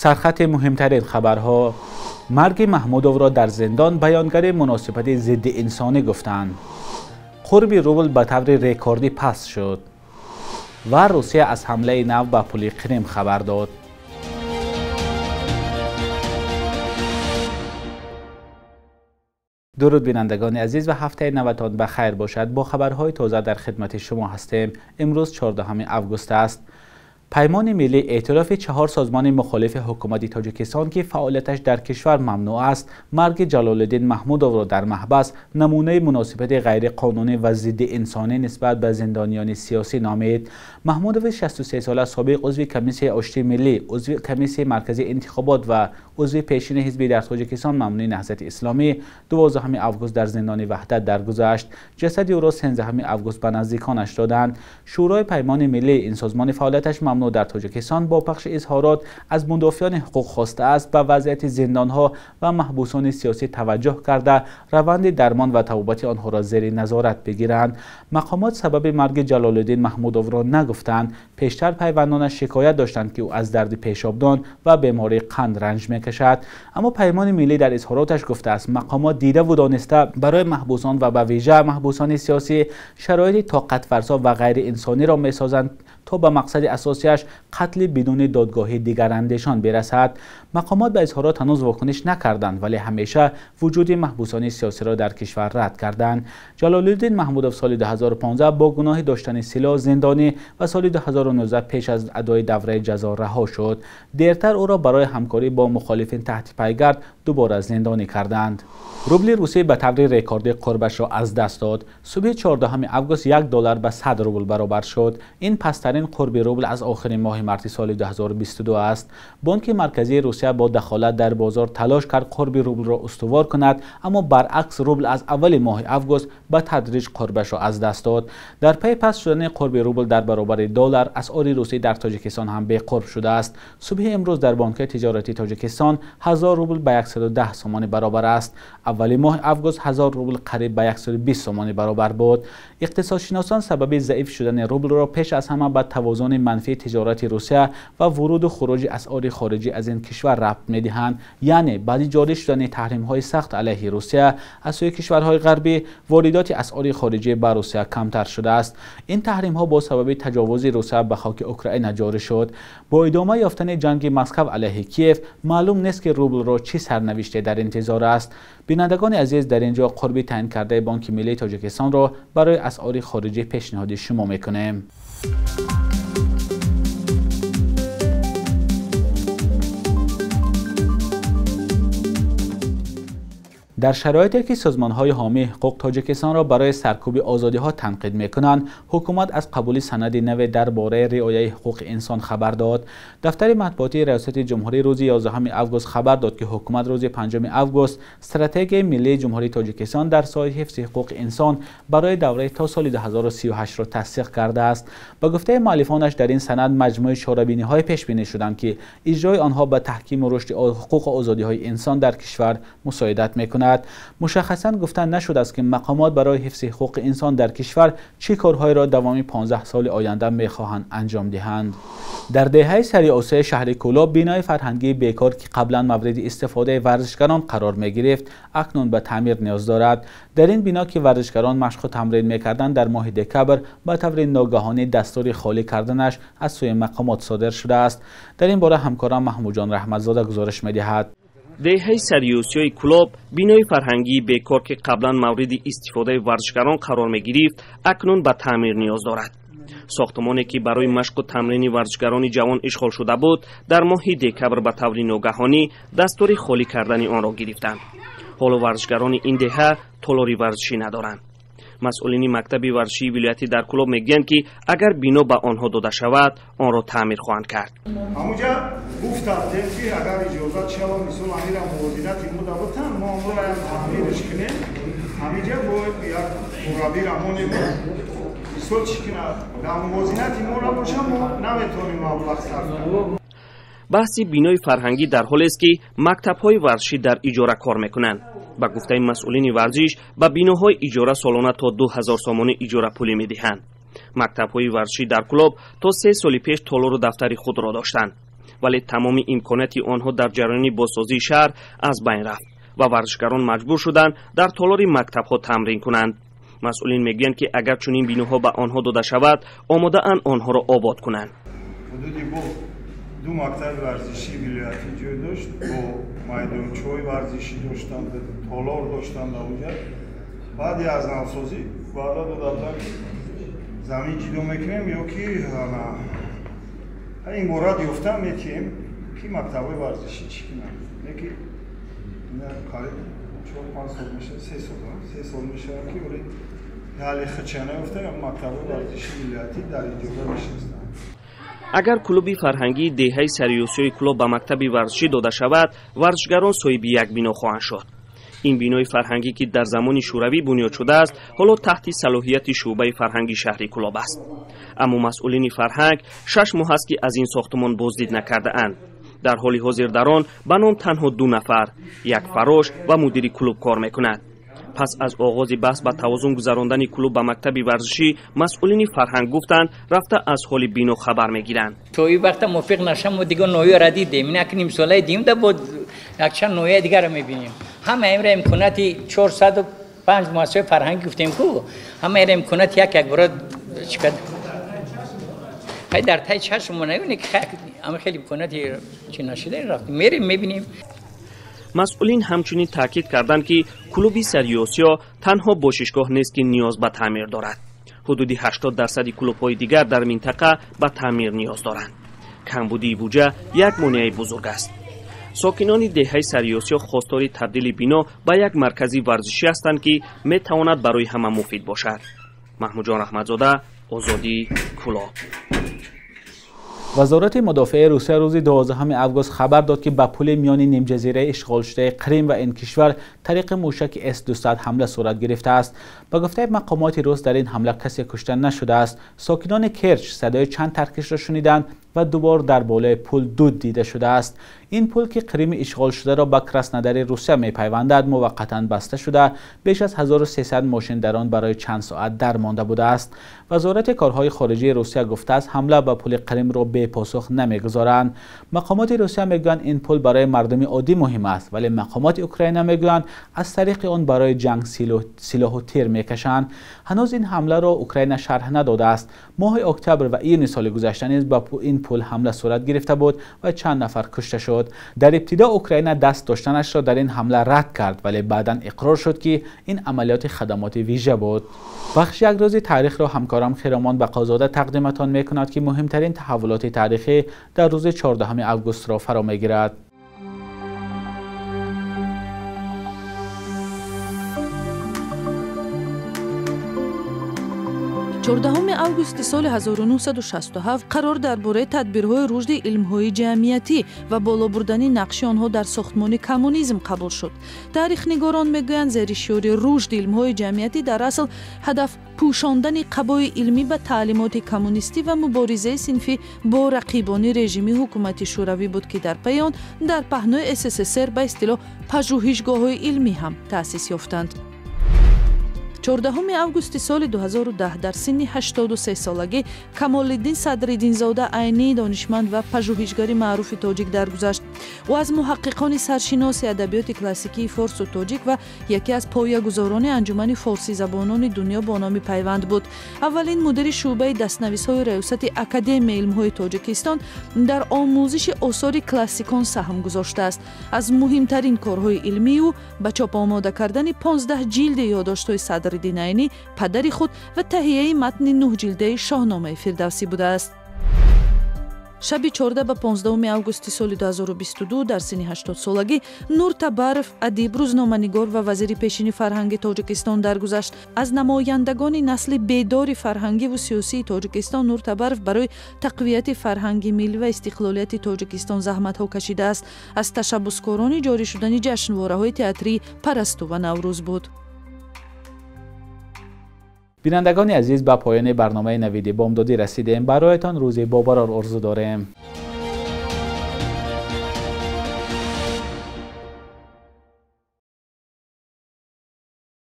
Сархати муҳимтарин хабарҳо. Марги Маҳмудовро дар зиндон баёнгари муносибати зидди инсонӣ гуфтанд. Қурби рубл ба таври рекордӣ паст шуд. Ва Русия аз ҳамлаи нав ба пули Қрим хабар дод. Дуруд бинандагони азиз ва ҳафтаи наватон ба хайр бошад. Бо хабарҳои тоза дар хидмати шумо ҳастем. Имрӯз 14 август аст. Паймони миллӣ эътирофи 4 созмони мухолифи ҳукумати Тоҷикистон, ки фаъолияташ дар кишвар мамнӯъ аст, марги Ҷалолиддин Маҳмудовро дар маҳбас намунаи муносибати ғайриқонунӣ ва зидди инсонӣ нисбат ба зиндониёни сиёсӣ номид. Маҳмудови 63сола собиқ узви Комиссияи оштии миллӣ, узви Комиссияи марказии интихобот ва узви пешини ҳизби дар Тоҷикистон мамнӯи Наҳзати Исломӣ 12 август дар зиндони Ваҳдат даргузашт. Ҷасади ӯро 13 август ба наздиконаш доданд. Шӯрои Паймони миллӣ, ин созмони фаъолияташ мамнӯъ дар Тоҷикистон, бо пахши изҳорот аз мудофиёни ҳуқуқ хостааст ба вазъияти зиндонҳо ва маҳбусони сиёсӣ таваҷҷӯҳ карда, раванди дармон ва табобати онҳоро зери назорат бигиранд. Мақомот сабаби марги Ҷалолиддин Маҳмудовро нагуфтанд. Пештар пайвандонаш шикоят доштанд, ки ӯ аз дарди пешобдон ва бемории қанд ранҷ мекашад. Аммо Паймони миллӣ дар изҳороташ гуфтааст, мақомот дидаву дониста барои маҳбусон ва ба вижа маҳбусони сиёсӣ шароити тоқатфарсо ва ғайриинсониро месозанд то ба мақсади асосияш қатли бидуни додгоҳи дигарандешон бирасад. Мақомот ба изҳорот ҳанӯз вокуниш накарданд, вале ҳамеша вуҷуди маҳбусони сиёсиро дар кишвар рад карданд. Ҷалолиддин Маҳмудов соли 2015 бо гуноҳи доштани силоҳ зиндонӣ ва соли 2019 пеш аз адои давраи ҷазо раҳо шуд. Дертар ӯро барои ҳамкорӣ бо мухолифин таҳти пайгард дубора зиндонӣ карданд. Рубли русӣ ба таври рекордӣ қурбашро аз даст дод. Субҳи 14 август $1 ба 100 рубл баробар шуд. Ин пасттарин қурби рубл аз охири моҳи марти соли 2022 аст. Бонки марказии Русия бо дахолат дар бозор талош кард қурби рублро устувор кунад, аммо баръакс рубл аз аввали моҳи август ба тадриҷ қурбашро аз даст дод. Дар пайи паст шудани қурби рубл дар баробари доллар, асъори русӣ дар Тоҷикистон ҳам беқурб шудааст. Субҳи имрӯз дар бонкҳои тиҷоратии Тоҷикистон 1000 рубл ба 110 сомонӣ баробар аст. Аввали моҳи август 1000 рубл қариб ба 120 сомонӣ баробар буд. Иқтисодшиносон сабаби заиф шудани рублро пеш аз ҳама ба тавозуни манфии тиҷорати Русия ва вуруду хуруҷи асъори хориҷӣ аз ин кишвар рабт медиҳанд. Яъне баъди ҷорӣ шудани таҳримҳои сахт алайҳи Русия аз сӯи кишварҳои ғарбӣ, воридоти асъори хориҷӣ ба Русия камтар шудааст. Ин таҳримҳо бо сабаби таҷовузи Русия ба хоки Украина ҷорӣ шуд. Бо идома ёфтани ҷанги Москва алайҳи Киев маълум нест, ки рублро чӣ сарнавиште дар интизор аст. Бинандагони азиз, дар ин ҷо қурби таъин кардаи Бонки миллии Тоҷикистонро барои асъори хориҷӣ пешниҳоди шумо мекунем. Дар шароите ки созмонҳои ҳомии ҳуқуқ Тоҷикистонро барои саркӯби озодиҳо танқид мекунанд, ҳукумат аз қабули санади наве дар бораи риояи ҳуқуқи инсон хабар дод. Дафтари матбуотии Раёсати Ҷумҳурӣ рӯзи 11 август хабар дод, ки ҳукумат рӯзи 5 август стратегияи миллии Ҷумҳурии Тоҷикистон дар соҳаи ҳифзи ҳуқуқи инсон барои давраи то соли 2038-ро тасдиқ кардааст. Ба гуфтаи муаллифонаш, дар ин санад маҷмӯи чорабиниҳое пешбинӣ шуданд, ки иҷрои онҳо ба таҳкиму рушди ҳуқуқу озодиҳои инсон дар кишвар мусоидат мекунад. Мушаххасан гуфта нашудааст, ки мақомот барои ҳифзи ҳуқуқи инсон дар кишвар чӣ корҳоеро давоми 15 соли оянда мехоҳанд анҷом диҳанд. Дар деҳаи Сариосияи шаҳри Кӯлоб бинои фарҳангии бекор, ки қаблан мавриди истифодаи варзишгарон қарор мегирифт, акнун ба таъмир ниёз дорад. Дар ин бино, ки варзишгарон машқу тамрин мекарданд, дар моҳи декабр ба таври ногаҳонӣ дастури холӣ карданаш аз сӯи мақомот содир шудааст. Дар ин бора ҳамкорам Маҳмудҷон Раҳматзода гузориш медиҳад. Деҳаи Сариосиёи Кӯлоб бинои фарҳангии бекор, ки қаблан мавриди истифодаи варзишгарон қарор мегирифт, акнун ба таъмир ниёз дорад. Сохтмоне ки барои машқу тамрини варзишгарони ҷавон ишғол шуда буд, дар моҳи декабр ба таври ногаҳонӣ дастури холӣ кардани онро гирифтанд. Ҳоло варзишгарони ин деҳа толори варзишӣ надоранд. Масъулини мактаби варзишии вилоятӣ дар Кӯлоб мегӯянд, ки агар бино ба онҳо дода шавад, онро таъмир хоҳанд кард. Ҳамуҷа гуфтафтем, ки агар иҷозат шава, мисол амира мувозинати мо дабутан, мо онро таъмирш кунем. Ҳамиҷа бо як мураббира монем, мисол чӣ кунад, дар мувозинати мо набоша, мо наметавонем маблағ сарф кунем. Баҳси бинои фарҳангӣ дар ҳолест, ки мактабҳои варзишӣ дар иҷора кор мекунанд. Ба гуфтаи масъулини варзиш, ба биноҳои иҷора солона то 2000 сомонӣ иҷорапулӣ медиҳанд. Мактабҳои варзишӣ дар Кӯлоб то 3 соли пеш толору дафтари худро доштанд. Вале тамоми имконияти онҳо дар ҷараёни бозсозии шаҳр аз байн рафт ва варзишгарон маҷбур шуданд дар толори мактабҳо тамрин кунанд. Масъулин мегӯянд, ки агар чунин биноҳо ба онҳо дода шавад, омодаанд онҳоро обод кунанд. Ҳудуди боғ ду мактаби варзишии вилоятӣ ҷой дошт, бо майдончаҳои варзишӣ доштанд, толор доштанд дар онҷа. Баъди аз навсозӣ ваъда дода буданд, ки замин ҷудо мекунем ё ки ин мурад ёфта метиҳем, ки мактабҳои варзишӣ чӣ кунанд. Леки қариб 4-5 сол мешавад, 3 сол мешавад, ки оли ҳалли худша наёфта, мактабҳои варзишии вилоятӣ дар иҷора нишастанд. Агар клуби фарҳангии деҳаи Сариосиёи Кӯлоб ба мактаби варзишӣ дода шавад, варзишгарон соҳиби як бино хоҳанд шуд. Ин бинои фарҳангӣ, ки дар замони шӯравӣ бунёд шудааст, ҳоло таҳти салоҳияти шӯъбаи фарҳанги шаҳри Кӯлоб аст. Аммо масъулини фарҳанг 6 моҳ аст, ки аз ин сохтумон боздид накардаанд. Дар ҳоли ҳозир дар он ба ном танҳо 2 нафар, як фарош ва мудири клуб кор мекунад. Пас аз оғози баҳс ба тавозун гузарондани клуб ба мактаби варзишӣ, масъулини фарҳанг гуфтанд, рафта аз ҳоли бино хабар мегиранд. То ин вақта мувофиқ нашам, мо дигар ноҳияро дидем. Ин акним солаи дидем, да бо якчанд ноҳияи дигарро мебинем. Ҳама имра имконоти 405 муассисаи фарҳангӣ гуфтем ку, ҳама имра имконоти як як бора чикад. Хай дар таи чашм мо набинем, ки ҳама хеле имконоти чи нашуда рафтем, мерем мебинем. Масъулин ҳамчунин таъкид карданд, ки клуби Сариосиё танҳо бошишгоҳ нест, ки ниёз ба таъмир дорад. Ҳудуди 80% клубҳои дигар дар минтақа ба таъмир ниёз доранд. Камбудии буҷа як монеаи бузург аст. Сокинони деҳаи Сариосиё хостори табдили бино ба як маркази варзишӣ ҳастанд, ки метавонад барои ҳама муфид бошад. Маҳмудҷон Раҳматзода, Озодӣ, Кӯлоб. Вазорати мудофиаи Русия рӯзи 12 август хабар дод, ки ба пули миёни нимҷазираи ишғолшудаи Қрим ва ин кишвар тариқи мушаки С-200 ҳамла сурат гирифтааст. Ба гуфтаи мақомоти рус, дар ин ҳамла касе кушта нашудааст. Сокинони Керч садои чанд таркишро шуниданд ва дубор дар болои пул дуд дида шудааст. Ин пул, ки Қрими ишғолшударо ба Краснодари Русия мепайвандад, муваққатан баста шуда, беш аз 1300 мошин дар он барои чанд соат дармонда будааст. Вазорати корҳои хориҷии Русия гуфтааст, ҳамла ба пули Қримро бепосух намегузоранд. Мақомоти Русия мегӯянд, ин пул барои мардуми оддӣ муҳим аст, вале мақомоти Украина мегӯянд, аз тариқи он барои ҷанг силоҳу тир мекашанд. Ҳанӯз ин ҳамларо Украина шарҳ надодааст. Моҳи октябр ва июни соли гузашта низ ба ин пул ҳамла сурат гирифта буд ва чанд нафар кушта шуд. Дар ибтидо Украина даст доштанашро дар ин ҳамла рад кард, вале баъдан иқрор шуд, ки ин амалиёти хадамоти вижа буд. Бахши як рӯзи таърихро ҳамкорам Хиромон Бақозода тақдиматон мекунад, ки муҳимтарин таҳаввулоти таърихӣ дар рӯзи 14 августро фаро мегирад. 14 августи соли 1967 қарор дар бораи тадбирҳои рушди илмҳои ҷамъиятӣ ва боло бурдани нақши онҳо дар сохтмони коммунизм қабул шуд. Таърихнигорон мегӯянд, зери шиори рушди илмҳои ҷамъиятӣ дар асл ҳадаф пӯшондани қабои илмӣ ба таълимоти коммунистӣ ва муборизаи синфӣ бо рақибони режими ҳукумати шӯравӣ буд, ки дар пайи он дар паҳнои СССР ба истилоҳ пажӯҳишгоҳҳои илмӣ ҳам таъсис ёфтанд. 14 августи соли 2010 дар синни 83 солагӣ Камолиддин Садриддинзода Айнӣ, донишманд ва пажӯҳишгари маъруфи тоҷик даргузашт. Ӯ аз муҳаққиқони саршиноси адабиёти классикии форсу тоҷик ва яке аз поягузорони анҷумани форсизабонони дунё бо номи Пайванд буд. Аввалин мудири шӯъбаи дастнависҳои раёсати Академияи илмҳои Тоҷикистон дар омӯзиши осори классикон саҳм гузоштааст. Аз муҳимтарин корҳои илмии ӯ ба чоп омода кардани 15 ҷилди ёддоштҳои Садриддин Айнӣ, падари худ, ва таҳияи матни 9 ҷилдаи Шоҳномаи Фирдавсӣ будааст. Шаби 14 ба 15 августи соли 2022 дар синни 80 солагӣ Нур Табаров, адиб, рӯзноманигор ва вазири пешини фарҳанги Тоҷикистон даргузашт. Аз намояндагони насли бедори фарҳангиву сиёсии Тоҷикистон Нур Табаров барои тақвияти фарҳанги миллӣ ва истиқлолияти Тоҷикистон заҳматҳо кашидааст. Аз ташаббускорони ҷорӣ шудани ҷашнвораҳои театрии Парасту ва Наврӯз буд. Бинандагони азиз, ба поёни барномаи Навиди Бомдодӣ расидем. Бароятон рӯзи бобарор орзу дорем.